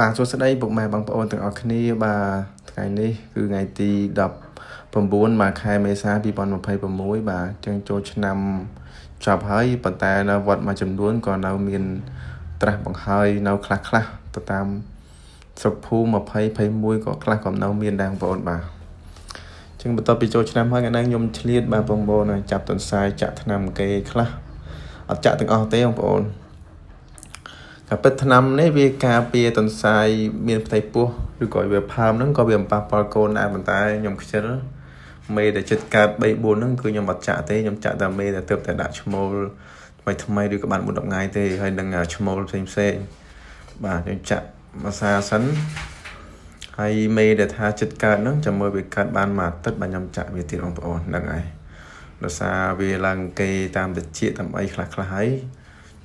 បាទសួស្តីពុកម៉ែបងប្អូនទាំងអស់គ្នាបាទថ្ងៃនេះគឺថ្ងៃទី19បាទខែមេសា2026បាទចឹងចូលឆ្នាំចប់ហើយប៉ុន្តែនៅវត្តមួយចំនួនក៏នៅមានត្រាស់បង្ហើយនៅខ្លះខ្លះទៅតាមស្រុកភូមិ20 21ក៏ខ្លះក៏នៅមានដែរបងប្អូនបាទចឹងបន្ទាប់ពីចូលឆ្នាំហើយថ្ងៃនេះខ្ញុំឆ្លៀតបាទបងប្អូនចាប់ទន្សាយចាក់ថ្នាំគេខ្លះអត់ចាក់ទាំងអស់ទេបងប្អូនកាពិតថ្នាំនេះវាការពារទន្សាយមានផ្ទៃពោះឬក៏វាផើមហ្នឹងក៏វាបំប៉ះពាល់កូនដែរប៉ុន្តែខ្ញុំខ្ជិលមេដែលចិត្តកើត3 4ហ្នឹងគឺខ្ញុំអត់ចាក់ទេខ្ញុំចាក់តែមេដែលទើបតែដាក់ឈ្មោលថ្មីថ្មីឬក៏បាន4 10ថ្ងៃទេហើយនឹងឈ្មោលផ្សេងផ្សេងបាទខ្ញុំចាក់មួយសាសិនហើយមេដែលថាចិត្តកើតហ្នឹងចាំមើលវាកើតបានមួយអាទិត្យបាទខ្ញុំចាក់វាទៀតបងប្អូនហ្នឹងហើយដោយសារវាឡើងគេតាមតិចតាមអីខ្លះខ្លះហើយ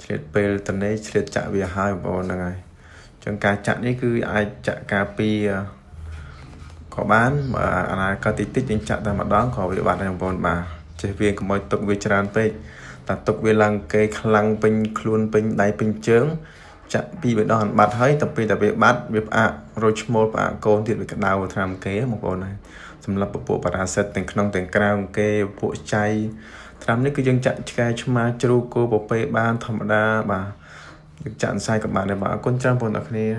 ឆ្លៀតពេលតនេះឆ្លៀតចាក់វាហើយបងប្អូនហ្នឹងហើយចឹងការចាក់នេះគឺអាចចាក់ការពារក៏បានអាណាក៏តិចតិចយើងចាក់តែម្ដងក៏វាបាត់ដែរបងប្អូនបាទចេះវាកុំឲ្យទុកវាច្រើនពេកតែទុកវាឡើងគេខ្លាំងពេញខ្លួនពេញដៃពេញជើងចាក់ពីរបីដងបាត់ហើយតែពេលតែវាបាត់វាផ្អាករយឈ្មោលផ្អាកកូនទៀតវាក្តៅថ្នាំគេបងប្អូនហើយសម្រាប់ពពួកប៉ារ៉ាសិតទាំងក្នុងទាំងក្រៅគេពពួកចៃថ្នាំនេះគឺយើងចាក់ឆ្កែឆ្មាជ្រូកគោពពែបានធម្មតាបាទយើងចាក់អន្សាយក៏បានដែរបាទអរគុណច្រើនបងប្អូនអរគ្នា។